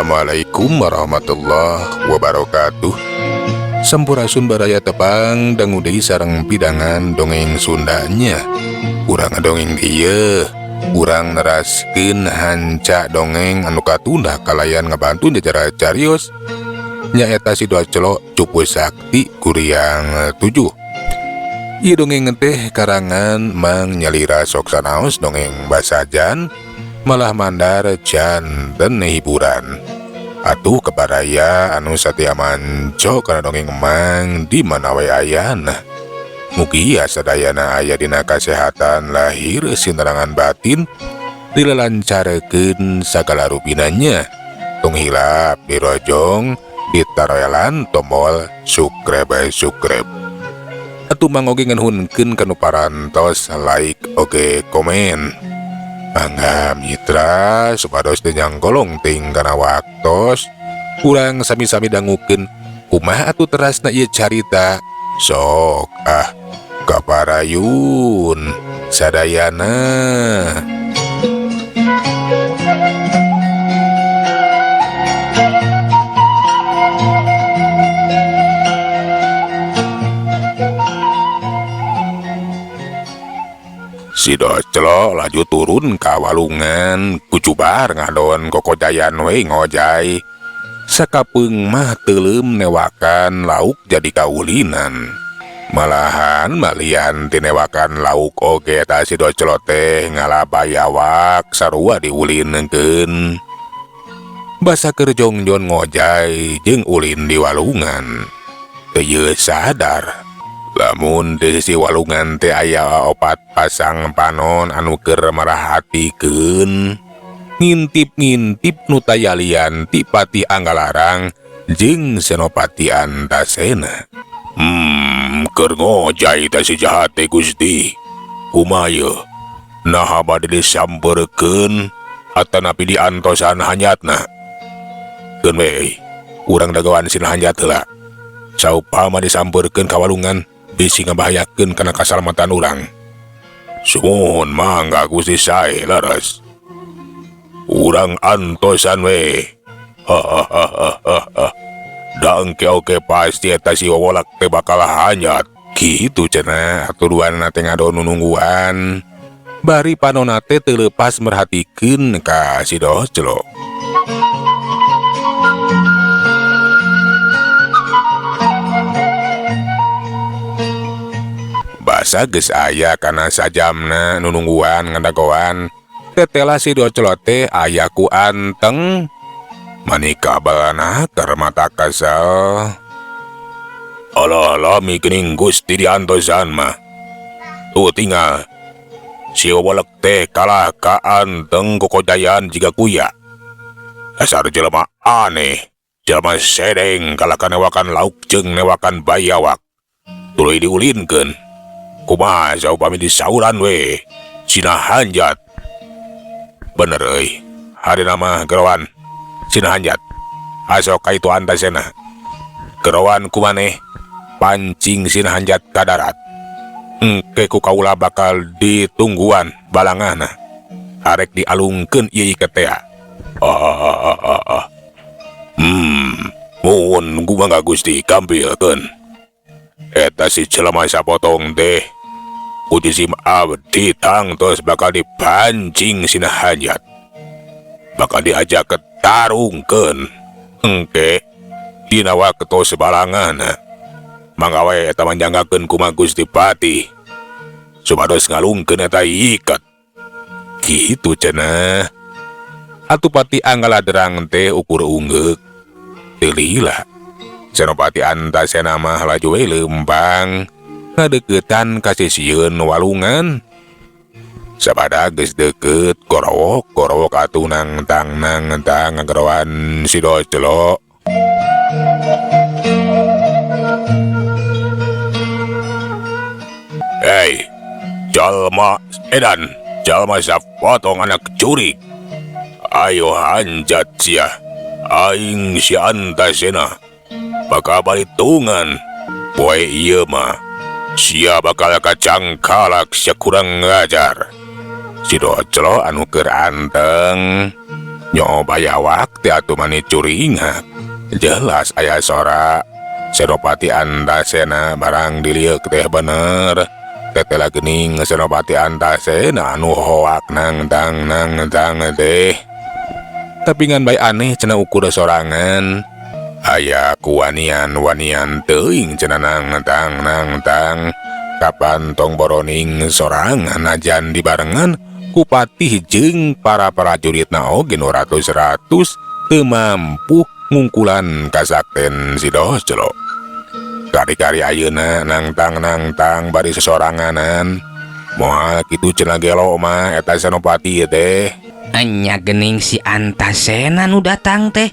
Assalamualaikum warahmatullahi wabarakatuh. Sampurasun baraya, tepang dangu deui sareng pidangan dongeng Sundanya. Urang dongeng ieu, urang neraskeun hanca dongeng anu katunda kalayan ngabantu jacara carios, nyaeta Si Doclo Cupu Sakti Kuriang 7. Ieu dongeng teh karangan Mang Nyalira. Sok sanaos dongeng basajan, malah mandar janten hiburan. Atuh ka baraya anu satia manco kana dongeng Emang di mana we ayana, mugia sadayana aya dina kasehatan lahir sinerangan batin, dilalancarkeun sagala rupinanya. Tong hilap dirojong, ditaroelan tombol subscribe subscribe. Atuh mangoge ngahunkeun kanu parantos like oge komen. Mangga mitra, supados teu nyangkolong ting kana waktos, urang sami-sami dangukeun kumaha atuh terasna ieu carita. Sok ah, kaparayun sadayana. Si Doclo laju turun ka walungan, kucubar ngadon kokojayan we ngojay. Sakapeung mah teuleum newakan lauk jadi kaulinan. Malahan malian tinewakan lauk oge eta si Doclo teh ngala bayawak sarua diulinkeun. Basa keur jongjon ngojay jeung ulin di walungan, teu sadar lamun di sisi walungan teh aya opat pasang panon anu keur marahatikeun, ngintip-ngintip nu tayalian ti Patih Anggalarang jeung Senopati Antasena. Keur ngojay teh si jahat teh, Gusti. Kumaha yeuh? Naha bade disampeurkeun atanapi diantosan hanjatna? Keun we, urang dagoan sina hanjat heula. Saupama disampeurkeun ka walungan, bisi ngabahayakeun kana kasalamatan urang. Sumuhun, mangga Gusti, sae leres. Urang antosan we. Hahaha. Da engke oge pasti eta si wowolak teh bakal hanjat. Kitu cenah aturuanna teh ngadon nungguan. Bari panona teh teu leupas merhatikeun ka si Doclo. Basa geus aya kana sajamna nunungguan ngadagoan, tetela si Doclo teh aya ku anteng. Manika balana mata kasal. Alah, lami geuning Gusti diantosan mah. Tuh tinggal si wowolek teh kalah ka anteng kokojayan jiga kuya. Dasar jelema aneh, jelema sedeng, kalah ka newakan lauk jeung newakan bayawak. Tuluy diulinkeun. Kumaha saupami disauran we, sina hanjat. Bener euy, harina mah geroan sina hanjat. Asok ka itu Antasena. Geroan ku maneh pancing sina hanjat ka darat. Engke ku kaula bakal ditungguan balangana. Arek dialungkeun ieu iket tea. Ah, ah, ah, ah, ah. Muhun mangga Gusti, gampilkeun. Eta si jelema sapotong teh ku jisim abdi tangtos bakal dipancing sina hanjat. Bakal diajak ke tarungkeun. Engke dina waktu sebalangan. Mangga we eta manjanggakeun kumaha Gusti Patih, supados ngalungkeun eta iket. Kitu cenah. Atuh Pati Anggaladrang teh ukur unggeuk. Teu lila, Senopati Antasena mah laju we leumpang ngadeukeutan ka sisieun walungan. Sabada geus deukeut, gorowok gorowok atuh nangtang nangtang ngageroan si Doclo. Hei, jalma edan, jalma sapotong anak jurig. Ayo hanjat sia. Aing si Antasena bakal balitungan. Poe ieu mah sia bakal kacangkalak, sia kurang ngajar. Si Doclo anu keur anteng Nyoo bayawak teh atuh mani curingak. Jelas aya sora Senopati Antasena barang dilieuk teh bener. Tetela geuning Senopati Antasena anu hoak nangtang nangtang teh. Tapi ngan bae aneh cenah ukur sorangan. Aya kuwanian-wanian teuing cenah nangtang nangtang. Kapan tong boroning sorangan najan dibarengan ku patih jeung para prajuritna oge nu ratus-ratus teu mampu ngungkulan kasakten si Doclo. Kari-kari ayeuna nangtang nangtang bari sesoranganan. Moal kitu cenah gelo mah eta Senopati teh. Enya gening si Antasena nu datang teh.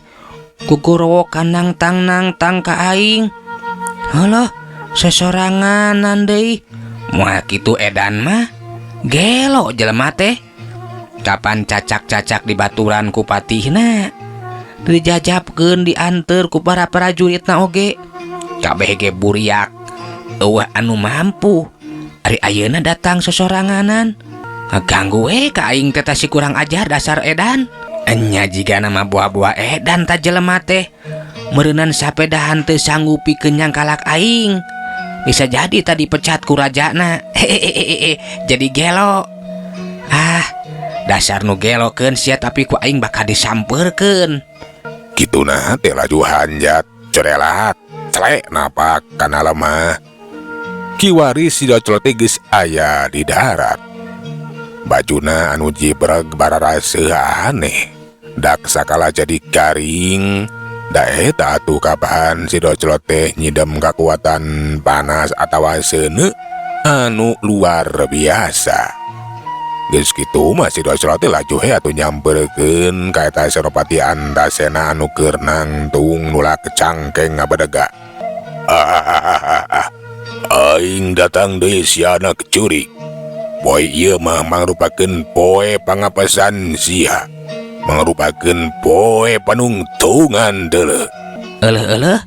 Kugorowokan nangtang nangtang ka aing. Halo, sesoranganan deui. Moal kitu edan mah. Gelo jelema teh. Kapan cacak-cacak di baturan ku patihna. Dijajabkeun dianteur ku para prajuritna oge. Kabeh ge buriak. Euweuh anu mampu. Ari ayeuna datang sesoranganan. Ngaganggu we ka aing teh si kurang ajar dasar edan. Enya jigana mah buah-buah edan ta jelema teh. Meureunan sapedahan teu sanggup pikeun nyangkalak aing. Bisa jadi tadi pecat ku rajana. Hehehe, jadi gelo. Ah, dasar nu gelokeun sia tapi ku aing bakal disampeurkeun. Kituna teh laju hanjat corelat celek napak kana lemah. Kiwari si Doclo teh geus aya di darat. Bajuna anu jibreg bararaseuh aneh. Dak sakala jadi garing. Da eta atuh kapan si Doclo teh nyidem kakuatan panas atawa seuneu anu luar biasa. Geus kitu mah si Doclo teh laju he atuh nyamperkeun ka eta Senopati Antasena anu keur nangtung nulak cangkeng ngabedega. Ah, aing datang deui si anak curi. Poe ieu mah mangrupakeun poe pangapesan sia. Mangrupakeun poe panungtungan deuleu. Euleuh euleuh.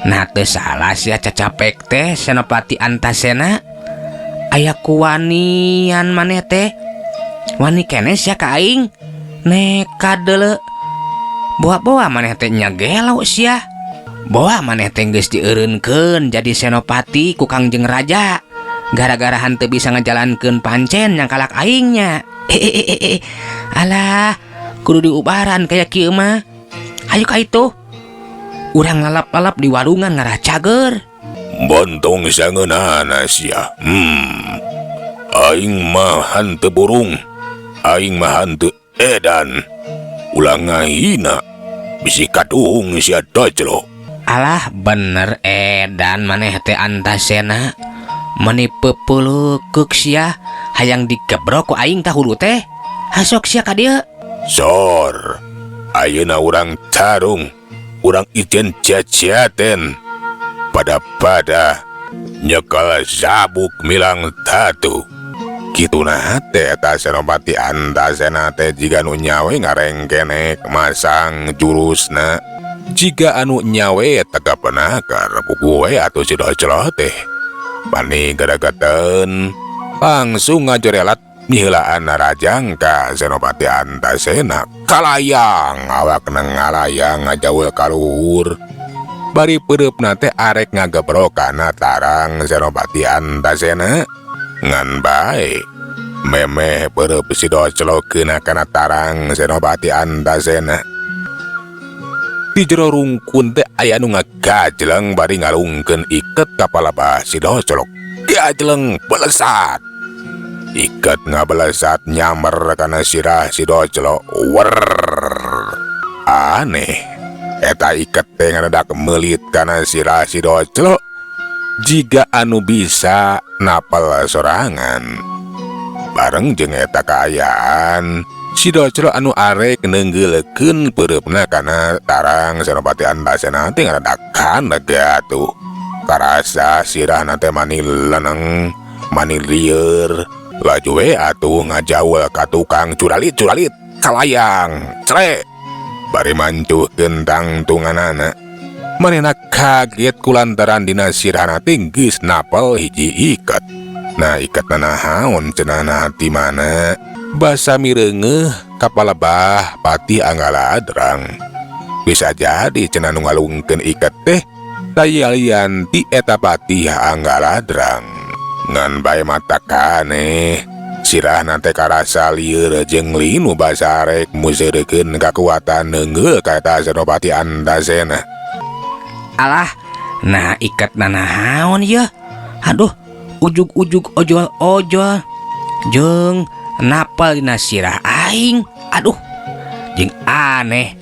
Nah teu salah sia cacapek teh Senopati Antasena. Aya kuwanian maneh teh. Wani keneh sia ka aing. Nekad deuleu. Boa-boa maneh teh nya gelo sia. Boa maneh teh geus dieureunkeun jadi senopati ku Kangjeng Raja. Gara-gara henteu bisa ngajalankeun pancen nyangkalak aingnya. Hehehe. Alah, kudu diubaran kaya kieu mah. Hayu ka itu. Urang lalap-lalap di walungan ngarah cager. Bontong sangeunana sia. Aing mah henteu burung. Aing mah henteu edan. Ulah ngahina. Bisi kaduhung sia Doclo. Alah bener edan maneh teh Antasena. Meni peupeuleukeuk sia hayang digebrok ku aing tah hulu teh. Hasok sia ka dieu. Sor. Ayeuna urang tarung. Urang ijen jajaten. Pada-pada nyekal sabuk milang tatu. Kituna teh eta Senopati Antasena teh jiga nu nyawe ngarengkenek masang jurusna. Jiga anu nyawe tegap penakar puguh we atuh si Doclo teh. Pani garageteun langsung ngajorelat miheulaan narajang ka Senopati Antasena. Kalayang awakna ngalayang ngajaul ka luhur. Bari peureupna teh arek ngagebrok kana tarang Senopati Antasena. Ngan bae memeh peureub si Doclo keuna kana tarang Senopati Antasena. Di jero rungkun teh aya nu ngagajleng bari ngalungkeun iket ka palebah si Doclo. Gajleng belesat. Iket ngabelesat nyamber kana sirah si Doclo. Wer. Aneh. Eta iket teh ngaredak meulit kana sirah si Doclo. Jiga anu bisa napel sorangan. Bareng jeung eta kaayaan, si Doclo anu arek neunggeulkeun peureupna kana tarang Senopati Antasena teh ngaredak kaneg atuh. Karasa sirahna teh mani leneng, mani lieur. Laju we atuh ngajaul ka tukang curalit-curalit kalayang, cre. Bari mancuhkeun tangtunganana. Manehna kaget kulantaran dina sirahna teh geus napel hiji iket. Nah iketna naon cenah ti mana? Basa mireungeuh Ka palebah Patih Anggaladrang. Bisa jadi cenah nu ngalungkeun iket teh lian ti eta Patih Anggaladrang. Ngan bae mata aneh, sirahna teh karasa lieur jeung linu basa rek museurekeun kakuatan neungeul ka eta Senopati Antasena. Alah, nah iket nanaon ya? Aduh, ujug-ujug ojol-ojol jeung napal dina sirah aing. Aduh, jeung aneh,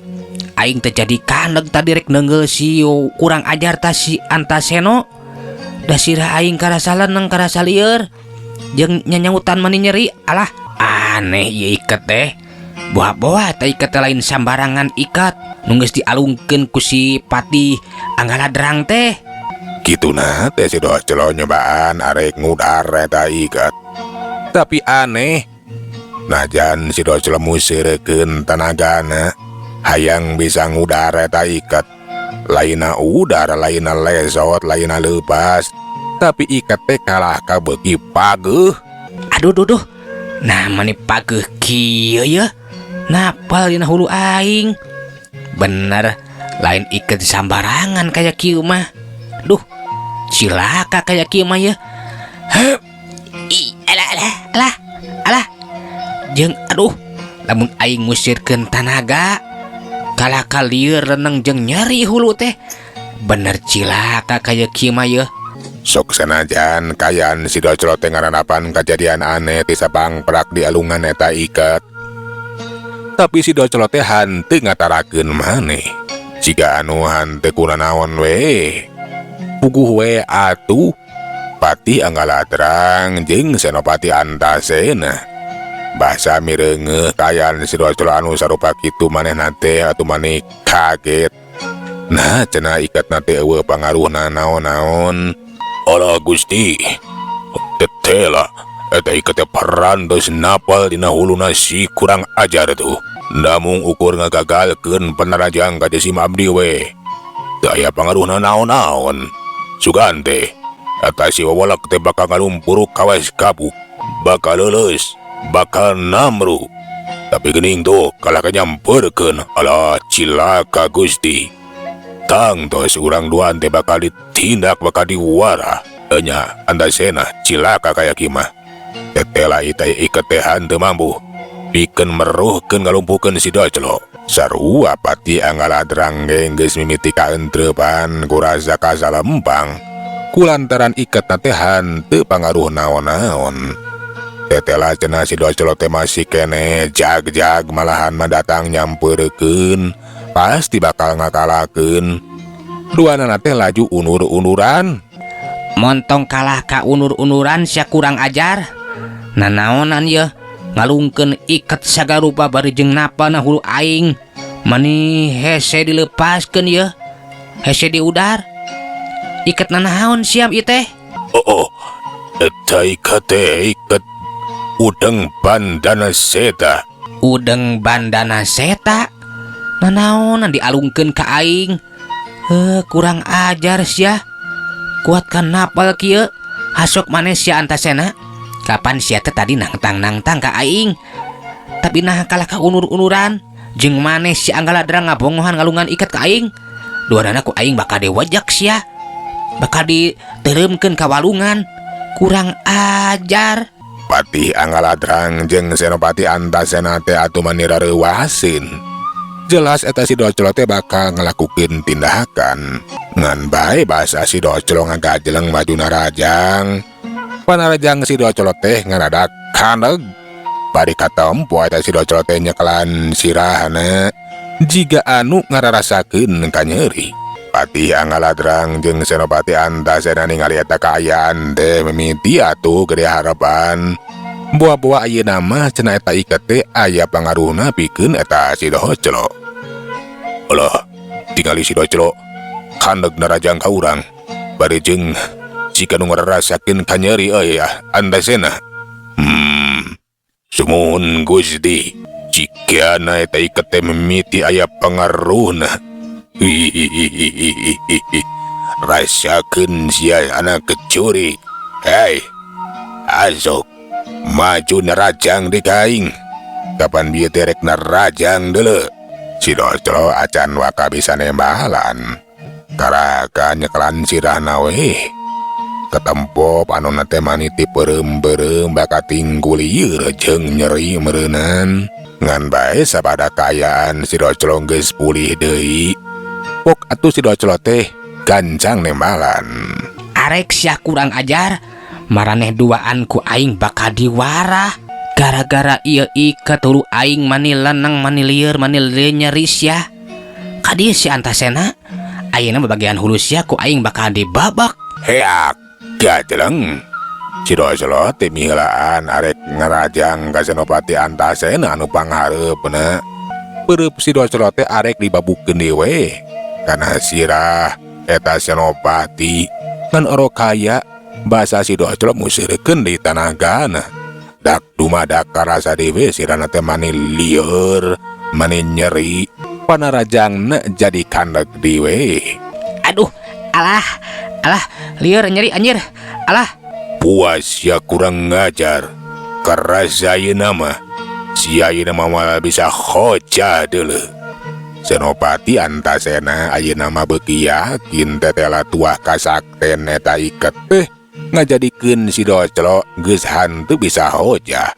aing teh jadi kandeg tadi rek neungeul si kurang ajar ta si Antaseno, da sirah aing karasa leneng, karasa lieur jeung nyanyautan mani nyeri. Alah, aneh ieu iket teh. Boa-boa teh iket teh lain sambarangan ikat nu geus dialungkeun ku si Patih Anggaladrang teh. Kituna teh si Doclo nyobaan arek ngudar eta iket. Tapi aneh, najan si Doclo museurekeun tanagana hayang bisa ngudar eta iket, laina udar, laina lesot, laina lepas, tapi iket teh kalah kabeuki pageuh. Aduh duh duh, nah mani pageuh kieu ya, napal dina hulu aing. Bener lain iket sambarangan kayak kieu mah. Duh, cilaka kayak kieu mah ya. Heup. Ih, alah alah alah alah. Jeung aduh, lamun aing ngusirkeun tanaga kalah ka lieur, leneng jeung nyeri hulu teh. Bener cilaka kayak kieu mah ya. Sok sanajan kayan si Doclo teh ngaranapan kejadian aneh ti sapangprak di alungan eta iket, tapi si Doclo teh hanteu ngatarakeun maneh. Jiga anu hanteu kunanaon we. Puguh we atuh Patih Anggaladrang jeung Senopati Antasena. Basa mireungeuh kayan si Doclo anu sarupa kitu, manehna teh atuh mani kaget. Nah, cenah iketna teh euweuh pangaruhna naon-naon. Alah Gusti, tetela eta iket teh parantos napal dina huluna si kurang ajar tuh. Namung ukur ngagagalkeun panarajang ka sim abdi we. Teu aya pangaruhna naon-naon. Sugan teh eta si wewelek teh bakal ngalumpuruk kawas kabuk, bakal leuleus, bakal namru. Tapi geuning tuh kalah nyamperkeun. Alah, cilaka Gusti. Tangtos urang duaan teh bakal ditindak, bakal diwara. Enya Antasena, cilaka kaya kieu mah. Tetela eta iket teh hanteu mampu pikeun meruhkeun ngalumpuhkeun si Doclo. Sarua Patih Anggaladrang ge geus mimiti kaentreupan ku rasa kasalempang kulantaran iketna teh hanteu pangaruh naon-naon. Tetela cenah si Doclo teh masih kene jag-jag, malahan mah datang nyampeurekeun, pasti bakal ngakalakeun. Duanana teh laju unur-unuran. Montong kalah ka unur-unuran sia kurang ajar. Nanaonan ye ngalungkeun iket sagarupa bari jeung napal na hulu aing. Mani hese dilepaskeun ye. Hese diudar. Iket nanaon siap ieu teh? Oh, eta iket teh iket udeng bandana seta. Udeng bandana seta. Nanaonan dialungkeun ka aing? Heuh, kurang ajar sia. Kuatkan napal kieu. Hasok maneh sia Antasena. Kapan sia teh tadi nangtang-nangtang ka aing? Tapi nah kalah ka unur-unuran. Jeung maneh si Anggaladrang ngabongohan ngalungan iket ka aing. Duanana ku aing bakal diwajak sia. Bakal ditereumkeun ka walungan. Kurang ajar. Patih Anggaladrang jeung Senopati Antasena teh atuh mani rareuwaseun. Jelas eta si Doclo teh bakal ngelakukeun tindakan. Ngan bae basa si Doclo ngagajeleng maju narajang. Panarajang si Doclo teh ngaradak kandeg. Bari katempo eta si Doclo teh nyekelan sirahna jiga anu ngararasakeun kanyeri. Patih Angaladrang jeung Senopati Antasena ningali eta kaayaan teh mimiti atuh gede harapan. Boa-boa ayeuna mah cenah eta iket teh aya pangaruhna pikeun eta si Doclo. Alah, tingali si Doclo kandeg narajang ka urang. Bari jeung jika nu ngararasakeun kanyeri euy ya Antasena. Sumuhun Gusti, jigana eta iket teh mimiti aya pangaruhna. Hihihihihi. Rasakeun sia anak kecuri. Hei, asok maju nerajang di kaing. Kapan bieu teh rek narajang deuleu. Si Doclo acan waka bisa nembalan. Karaka nyekelan sirahna we. Ketempo panonna teh mani ti peureum-peureum bakating ku lieur jeung nyeri meureunan. Ngan bae sapada kaayaan si Doclo geus pulih deui. Pok atuh si Doclo teh gancang nembalan. Arek sia kurang ajar, maraneh duaan ku aing bakal diwarah. Gara-gara ieu iket hulu aing mani leneng, mani lieur, mani nyeri sia. Kadieu si Antasena, ayeuna bagian hulu sia ku aing bakal dibabak. Heak, gajeleng. Si Doclo teh miheulaan arek ngarajang ka Senopati Antasena anu panghareupna. Peureub si Doclo teh arek dibabukeun deui we kana sirah eta Senopati. Ngan orok kaya basa si Doclo museurekeun deui tanagana. Dak dumadak karasa deui sirahna teh mani lieur, mani nyeri, panarajangna jadi kandeg deui we. Aduh, alah, alah, lieur nyeri anjir, alah. Puas ya kurang ngajar. Kerasa ayeuna mah. Sia ayeuna mah moal bisa hojah deuleu. Senopati Antasena ayeuna mah beuki yakin tetela tuah kasakten eta iket teh ngajadikeun si Doclo geus hanteu bisa hojah.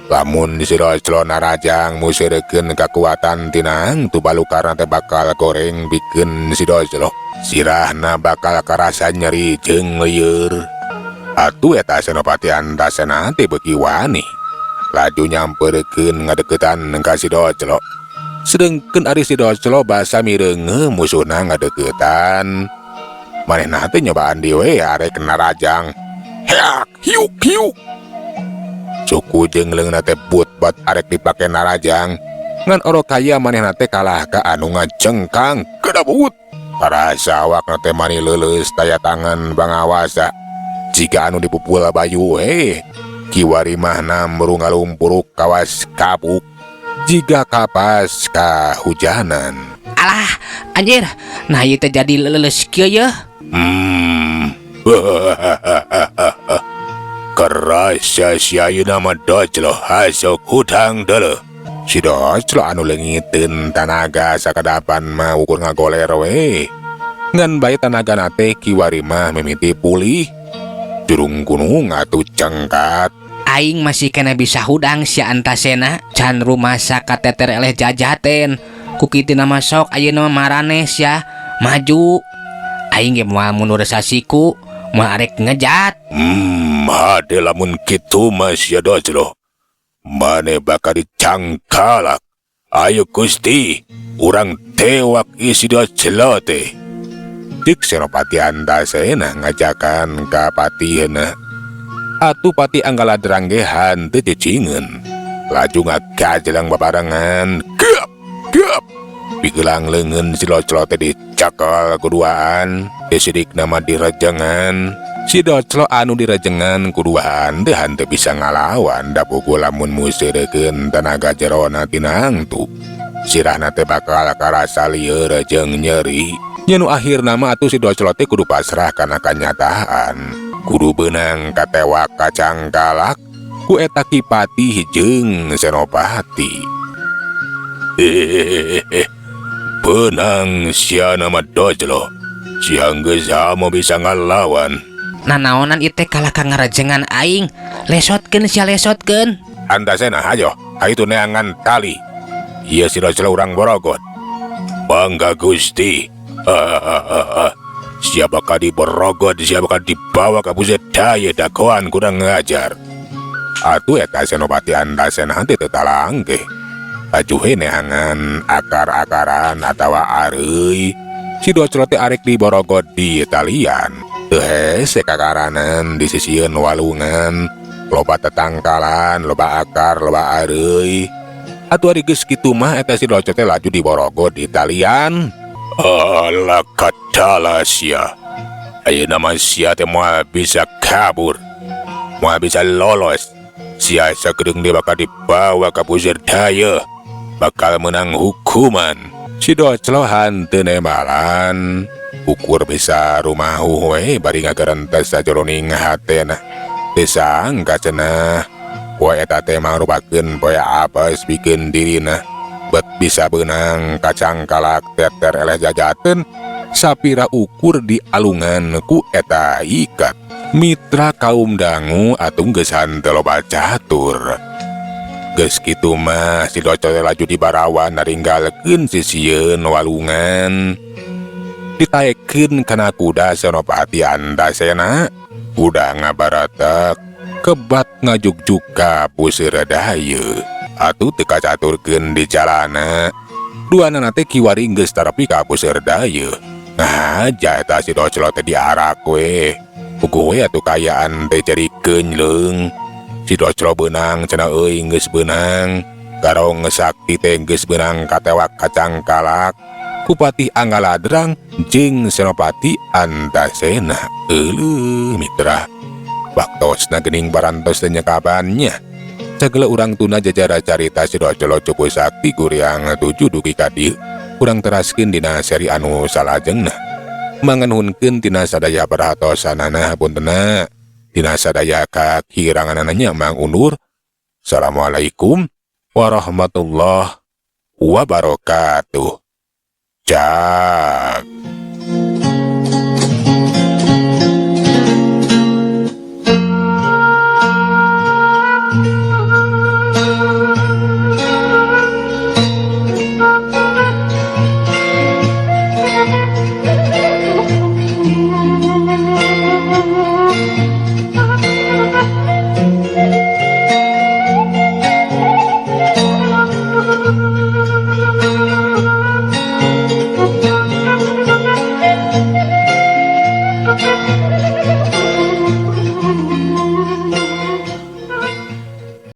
Lamun si Doclo narajang museurekeun kakuatan tinang tu balukarna teh bakal goreng bikeun si Doclo. Sirahna bakal karasa nyeri jeung lieur. Atuh eta Senopati Antasena teh beuki wani. Laju nyamperkeun ngadeukeutan ka si Doclo. Sedengkeun ari si Doclo basa mireungeuh musuhna ngadeukeutan. Manehna teh nyobaan deui we arek narajang. Heak, hiuk hiuk. Suku jeung leungeunna teh but-bat arek dipake narajang. Ngan orok kaya manehna teh kalah ka anu ngacengkang kedabut. Karasa awakna teh mani leuleus taya tangan bangawasa. Jiga anu dipupul bayu we. Kiwari mah nambru ngalumpuruk kawas kapuk. Jiga kapas kahujanan. Alah, anjir, nah ieu teh jadi leuleus kieu yeuh. Kerasa si ayeuna mah Doclo hasok hudang deuleu. Si Doclo anu leungiteun tanaga sakadapan mah ukur ngagoler we. Ngan bae tanagana teh kiwari mah mimiti pulih. Jurung gunung atuh cengkat. Aing masih kena bisa hudang si Antasena. Can rumasa kateter eleh jajaten. Ku kitu nama sok ayeuna mah maraneh sia maju. Aing ge moal mundur sasiku, moal arek ngejat. Hade lamun kitu mah sia Doclo. Mane bakal dicangkalak. Ayo Gusti, urang tewak isi Doclo teh. Cik Senopati Antasena ngajakan ka patihna. Atuh Pati Anggaladrang ge hanteu cicingeun. Laju ngagajelang babarengan. Gap, gap. Pigelang leungeun si Doclo teh dicakal kuduaan, disidikna mah direjengan. Si Doclo anu direjengan kuduaan teh hanteu bisa ngalawan da pukul lamun museurekeun tanaga jerona tinangtu. Sirahna teh bakal karasa lieur jeung nyeri. Nya nu akhirna mah atuh si Doclo teh kudu pasrah kana kanyataan. Kudu beunang katewak kacangkalak ku eta Ki Patih jeung Senopati. Hehehe. Beunang sia nama Doclo. Sia geus hamo bisa ngalawan. Nanaonan ieu teh kalah ka ngarejengan aing. Lesotkeun sia lesotkeun. Antasena hayo, hayu neangan tali. Ieu si Doclo urang borogot. Bangga Gusti. Hahaha. Sia bakal diborogot, sia bakal dibawa ka pusat daya dagoan kurang ngajar. Atuh eta Senopati Antasena teh teu talangkeh. Ajuhe neangan akar-akaran atawa areuy. Si Doclo teh arek diborogot di talian. Teu hese kakaranan di sisieun walungan. Loba tetangkalan, loba akar, loba areuy. Atuh ari geus kitu mah eta si Doclo teh laju diborogot di talian. Alah kadala sia. Ayeuna mah sia teh moal bisa kabur. Moal bisa lolos. Sia sakedeung dia bakal dibawa ka pusir daya. Bakal menang hukuman. Si Doclo hanteu nembalan. Ukur bisa rumahu we bari ngagerentes sajroning hatena. Teu sangka cenah. Poe eta teh mangrupakeun poe apes pikeun dirina. Bet bisa beunang kacangkalak teter eleh jajaten sapira ukur dialungan ku eta ikat. Mitra kaum dangu atuh geus henteu loba catur. Geus kitu mah si Doclo teh laju dibarawa naringgalkeun sisieun walungan. Ditaekeun kana kuda Senopati Antasena. Kuda ngabaratak kebat ngajugjug ka Puseur Dayeuh. Atuh teu kacaturkeun di jalana. Duanana teh kiwari geus tarepi ka Puseur Dayeuh. Nah, aja eta si Doclo teh diarak we. Puguh we atuh kaayaan teh jadi keunleung. Si Doclo beunang cenah euy, geus beunang. Garong Sakti teh geus beunang katewak kacangkalak ku Patih Angaladrang jeung Senopati Antasena. Euleuh mitra. Waktosna geuning parantos teh nyekabannya. Sagala urang tuna jajara carita si Doclo Cupu Sakti Guriang 7 dugi ka dieu. Urang teraskeun dina seri anu salajengna. Manganuhunkeun tina sadaya perhatosanana, hapuntenna. Tina sadaya kakiranganana nya Mang undur. Assalamualaikum warahmatullahi wabarakatuh. Cak.